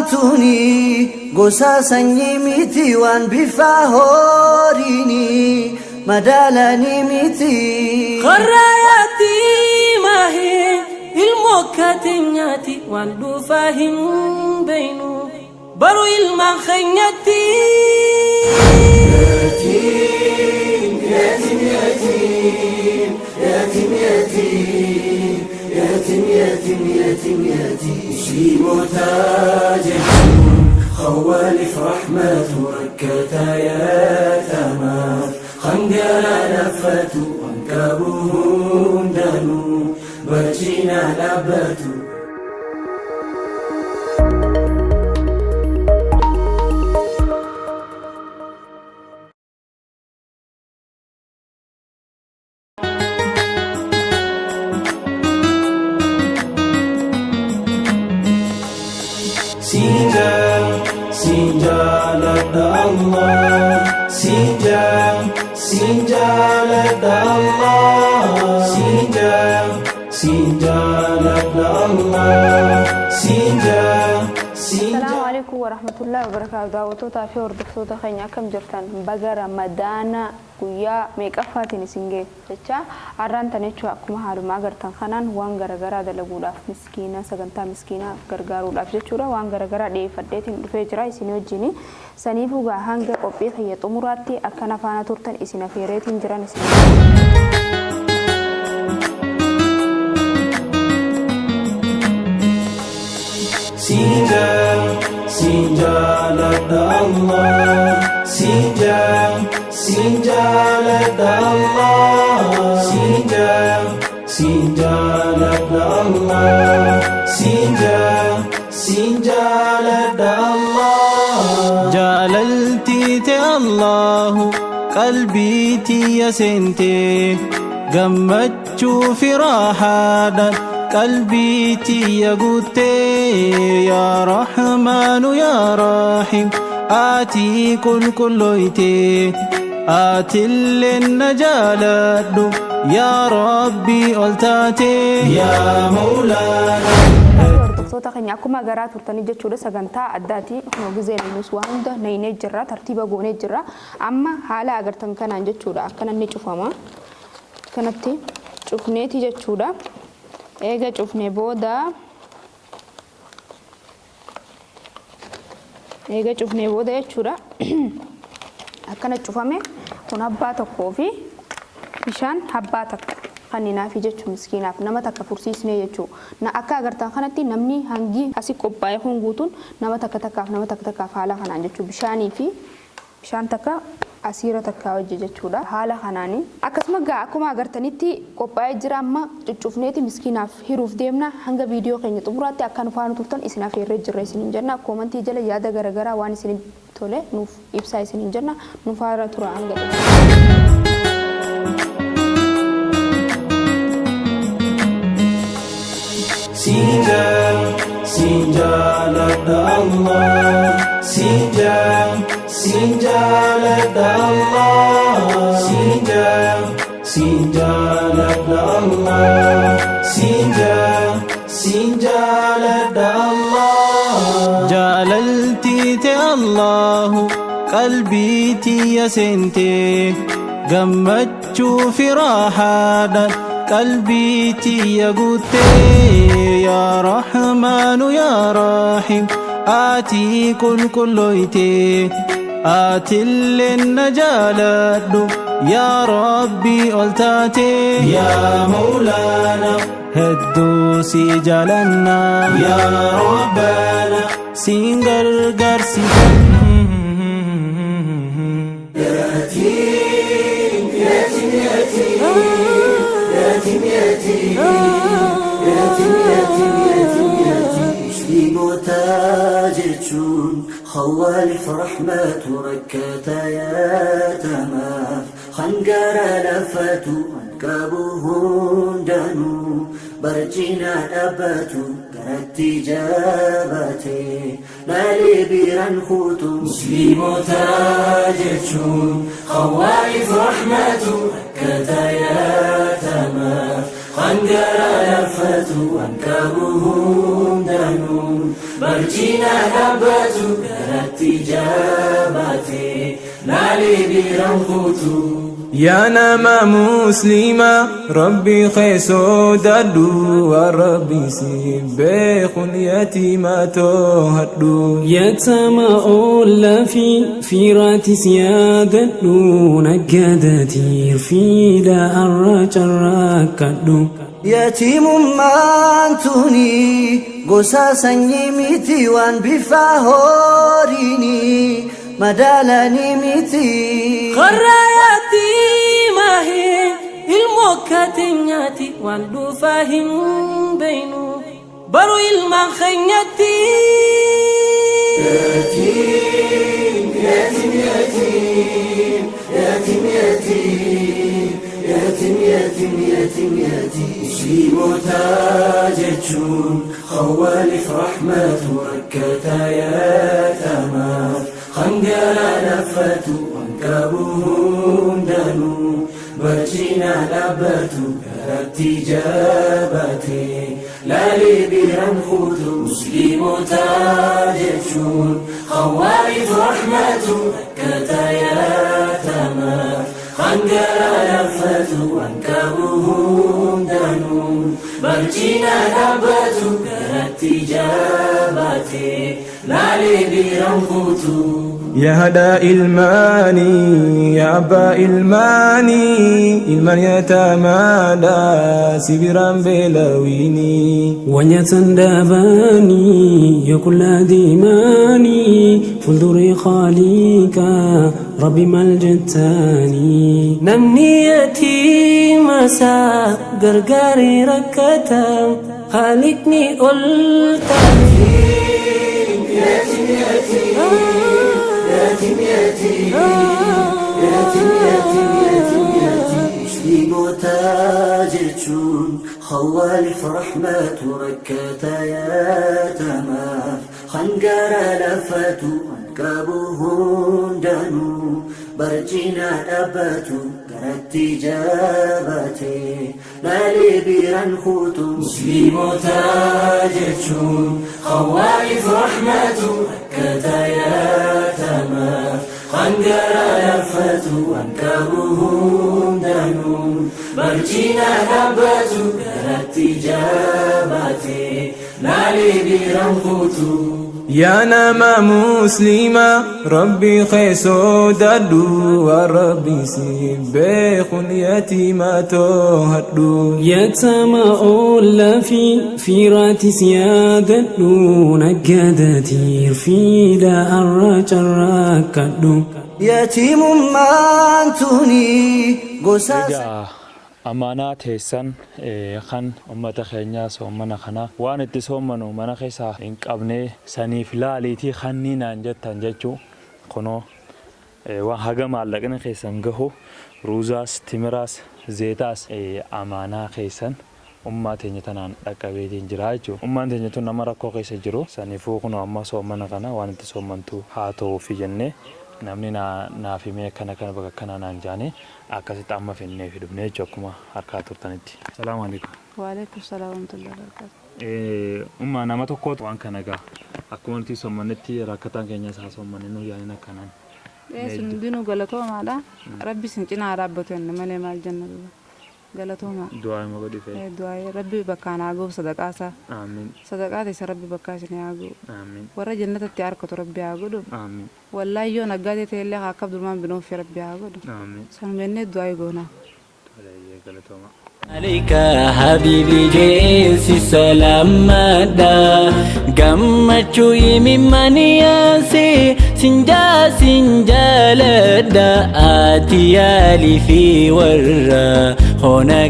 Hamtuuni gosa sanyii miti waan bifa horiini madaalanii miti. Karraa yaatiimaa ilmoo kaatenyaati waan dhufaa hin beeynu baru ilmaan keenyatti. يتيم يتيم يتيم يتيم يتيم يتيم يتيم يتيم musliimota jechuun khawwalif rahmatu rakkata yatamaaf hangara laffatu waan qabu hundanuu barcina dhaabbatu. Sinja, Allah. Sinja, sinjaladha Allah. Sinja, sinjaladha Allah. Sinja, sinja. Asalaamu alaikum warahmatullahi wabarakaatu. Daawwattootaa fi hordoftoota keenya, akkam jirtan? Baga Ramadaana guyyaa meeqaffaatiin isin ga'e jecha har'aan tan jechuun akkuma haaluma agartan kanaan waan garaagaraa dalaguudhaaf, miskiina sagantaa miskiinaa gargaaruudhaaf jechuudha, waan garaagaraa dhiyeeffadheetiin dhufee jira isin wajjin. Saniifuu gaa hanga qophii kiyya xumuraatti akkana faana turtan isin afeereetiin jiran isin. Sinja, sinjaladha Allah. Sinja, sinjaladha Allah. Sinja, sinjaladha Allah. Sinja, sinjaladha Allah. Jaalalti te Allahu qalbiitii yaseente, gammachuu fi raahaadhaan qalbiitii yaguuttee. Yaa Rahmaanu yaa Raahim, aatii qulqulloyte, aatilleen na jaaladhu yaa Rabbii ol taate yaa Mawlaana. Hordoftoota keenya, akkuma garaa turtanii jechuudha, sagantaa addaati. Kunoo gizeen nus waan hunda naynee jirra, tartiiba goonee jirra. Amma haala agartan kanaan jechuudha, akkana ni cufama, kanatti cufneeti jechuudha. Eega cufne booda, eega cufnee booda jechuudha, akkana cufame. Kun abbaa tokkoo fi bishaan habbaa takka kanninaafi jechuun miskiinaaf nama takka fursiisnee jechuu. Na akka agartan kanatti namni hangi asi qophaa'e kun guutuun nama takka takkaaf, nama takka takkaaf haala kanaan jechuu, bishaanii fi bishaan takka asiira takka wajji jechuudha haala kanaani. Akkasuma gaa akkuma agartanitti qophaa'ee jira. Amma cuccufneeti miskiinaaf hiruuf deemna. Hanga viidiyoo keenya xumuraatti akka nu faana turtan isin afeerree jirra isiniin jenna. Koomantii jala yaada garaagaraa waan isin tole nuuf ibsaa isiniin jenna. Nu faana tura hanga xumuraatti. Sinja, sinjaladha Allah. Sinja, sinjaladha Allah. Sinja, sinjaladha Allah. Sinja, sinjaladha Allah. Jaalalti te Allahu qalbiitii yaseente, gammachuu fi raahaadhaan qalbiitii yaguuttee. Yaa Rahmaanu yaa Raahim, aatii qulqulloyte, aatilleen na jaaladhu yaa Rabbii ol taate yaa Mawlaana. Hedduu si jaalanna yaa Rabbana, siin gargaarsifanna. يتيم يتيم يتيم يتيم يتيم يتيم يتيم يتيم musliimota jechuun khawwalif rahmatu rakkata yatamaaf hangara lafatu waan qabu hundanuu barcina dhaabbatu garatti jabaate laalee biiraan kuutu. Musliimota jechuun khawwalif rahmatu rakkata yatamaaf. Hangara laffatu waan qabu hundaanuu barjina dhaabbatu garatti jabaate laalee biraan kutu. Yaa nama Muslima, Rabbi kee sodaadhu, waan Rabbi si beekun yatiima too'adhu. Yatama oollaa fi fiiraatis yaadadhu, naggaadatiir fiida arra carraakkadhu. Yatiimummaan tuni gosa sanyii miti, waan bifa horiini madaalanii miti. Karra yatiimaa ilmoo kateenyaati, waan dhufaa hin beeynu baru ilmaan keenyatti. Yatim, yatim, yatim, yatim, yatim, yatim, yatim, yatim, yatim. Musliimota jechuun khawwalif rahmatu rakkataa yaatamaaf hangara laffatu waan qabu hundanuu barcina dhaabbatu garatti jabaate laalee biraan kutu. Musliimota jechuun khawwalif rahmatu rakkataa yaatamaaf hangara laffatu waan qabu hundanuu barcina dhaabbatu garatti jabaate laalee biraan kutu. Yaa haadha ilmaanii, yaa abbaa ilmaanii, ilmaan yatamaadha si biraan beelawiinii. Wanyatan dhaabanii yoo qullaa deemanii fuulduree Khaaliqaa Rabbi maal jettaanii. Namni yatiima isaa gargaaree rakkata Khaaliqni ol ta'e. Yatim, yatim, yatim, yatim, yatim, yatim, yatim, yatim. Musliimota jechuun khawwalif rahmatu rakkataa yaatamaaf hangara laffatu waan qabu hundanuu barcina dhaabbatu garatti jabaate laalee biraan kutu. Musliimota jechuun khawwalif rahmatu rakkataa yaatamaaf hangara laffatu waan qabu hundanuu barcina dhaabbatu garatti jabaate laalee biraan kutu. Yaa nama Muslima, Rabbi kee sodaadhu, waan Rabbi si beekun yatiima too'adhu. Yatama oollaa fi fiiraatis yaadadhu, naggaadatiir fiida arra carraakkadhu. Yatiimummaan tuni gosa. Egaa amaanaa teessan kan ummata keenyaa soommana kana waan itti soommanu mana keessa hin qabne saniif laaliitii kanniinaan jettan jechuu, kunoo waan haga maallaqni keessan gahu ruuzaas, timiraas, zeetaas amaanaa keessan ummaa teenya tanaan dhaqqabeetiin jira jechuudha. Ummaan teenya tun nama rakkoo keessa jiru saniifuu kunoo amma soommana kana waan itti soommantu haa ta'uufi jennee namni naaf himee akkana kana bakka akkanaa naan jaanii akkasitti amma finnee fi dhufne jechuudha akkuma harkaa turtanitti. Salaamu alaikum. Waalaikum salaam warahmatullahi wabarakatuh. Ummaa, nama tokkootu waan kana gaa akkuma nuti soommannetti rakkataan keenyas haa soommanne nu yaaniin akkanaan. Sun hundinuu galatoomaadha. Rabbi isin cinaa haa dhaabbatu jenna malee maal jenna duuba. Galatoomaa. Du'aa ima godhi fee. Du'aa Rabbi bakkaan haa ga'u sadaqaasaa. Amiin. Sadaqaa teessa Rabbi bakkaa isin haa ga'u. Amiin. Warra jannatatti harkatu Rabbi haa godhu. Amiin. Wallaahi yoo naggaatee ta'e illee haa akka Abdurrahmaan bin Awfi Rabbi haa godhu. Amiin. Sanuma du'aa goonaa. Tolee, galatooma. عليك حبيبي جيسي سلامدا gammachuu imimaniyaase sinjaa sinjaaladha ati yaalii fi warra hona.